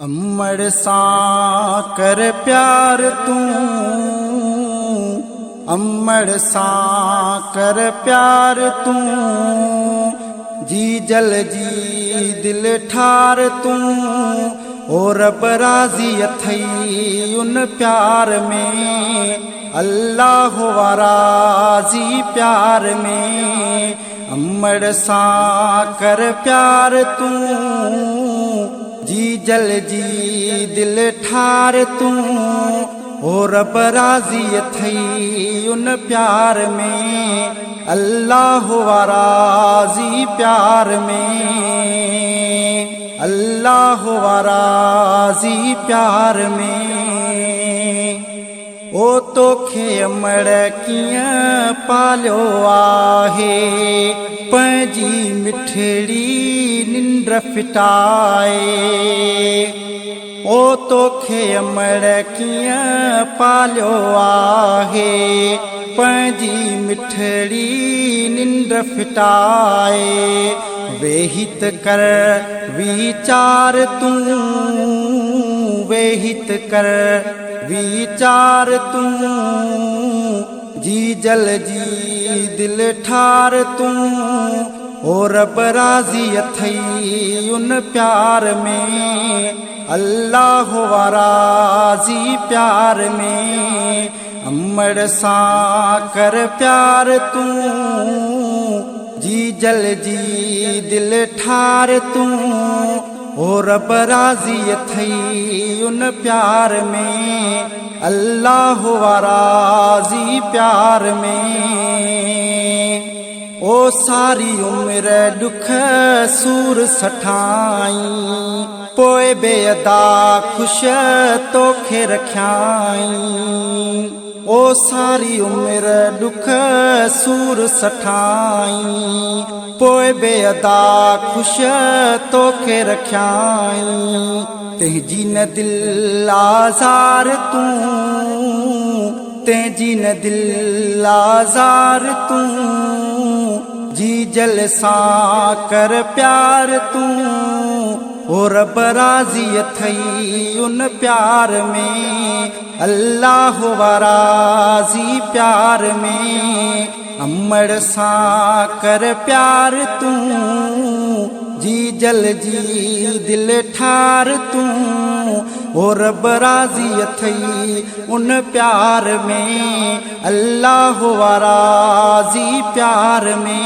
امڙ سان ڪر پيار تون، امڙ سان ڪر پيار تون، جيجل جي دل ٺار تون، او رب راضي اٿئي ان پيار ۾، الله وارا راضي پيار ۾، امڙ سان ڪر پيار تون، جيجل جي دل ٺار تون، او رب راضي اٿئي ان پيار ۾، الله وارا راضي پيار ۾، الله وارا راضي پيار ۾. او توکي امڙ ڪيئن پاليو آهي، پنهنجي مٺڙي ننڊ ڦٽائي. او توکي امڙ ڪيئن پاليو آهي، پنهنجي مٺڙي ننڊ ڦٽائي. ويهي ته ڪر ويچار تون، ويهي ته ڪر ويچار تون، جيجل جي دل ٺار تون، او رب راضي اٿئي ان پيار ۾، الله وارا راضي پيار ۾، امڙ سان ڪر پيار تون، جيجل جي دل ٺار تون، او رب راضي اٿئي ان پيار ۾، الله وارا راضي پيار ۾. او ساري عمر ڏک سور سٺائي، پوءِ بي ادا خوش توکي رکيائين. او ساري عمر ڏک سور سٺائي، پوءِ بي ادا خوش توکي رکيائين. تنهنجي نه دل آزار تون، تنهنجي نه دل آزار تون، جيجل سان ڪر پيار تون، او رب راضي اٿئي ان پيار ۾، الله وارا راضي پيار ۾، امڙ سان ڪر پيار تون، جيجل جي دل ٺار تون، او رب راضي اٿئي ان پيار ۾، الله وارا راضي پيار ۾.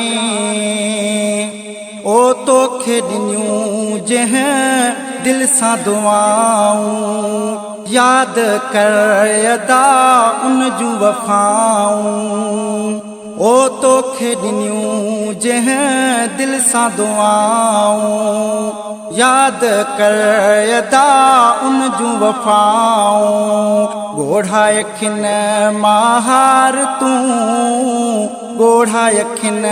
او توکي ڏنيون جنهن دل سان دعائون، ياد ڪر ادا ان جون وفائون. او توکي ڏنيون جنهن دل سان دعائون، ياد ڪر ادا ان جون وفائون. ڳوڙها اکين مهار تون، ڳوڙها اکين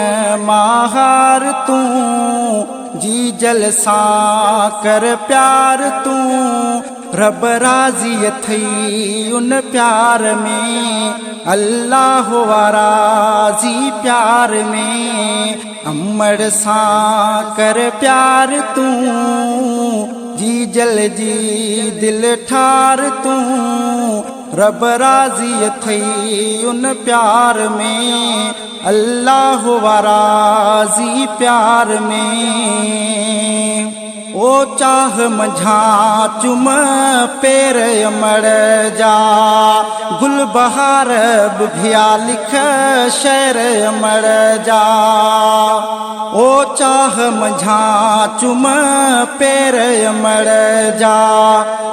مهار تون، جيجل سان ڪر پيار تون، رب راضي اٿئي ان پيار ۾، الله وارا راضي پيار ۾، امڙ سان ڪر پيار تون، جيجل جي دل ٺار تون، رب راضي اٿئي ان پيار ۾، الله وارا راضي پيار ۾. او چاهه منجهان چم پير امڙ جا، گل بهار ٻگهيا لک شعر امڙ جا. او چاهه منجهان چم پير امڙ جا،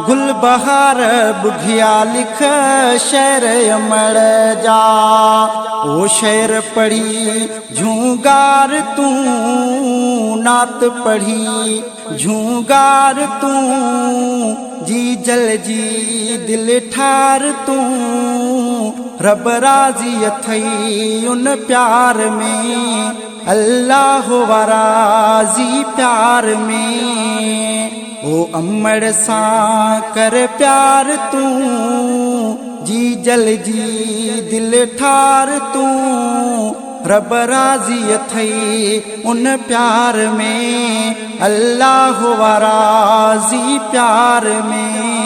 گل بهار ٻگهيا لک شعر امڙ جا. او شعر پڙهي جهونگار تون، نعت پڙهي جهونگار تون، جيجل جي دل ٺار تون، رب راضي اٿئي ان پيار ۾، الله وارا راضي پيار ۾. او امڙ سان ڪر پيار تون، جيجل جي دل ٺار تون، رب راضي اٿئي ان پيار ۾، الله وارا راضي پيار ۾.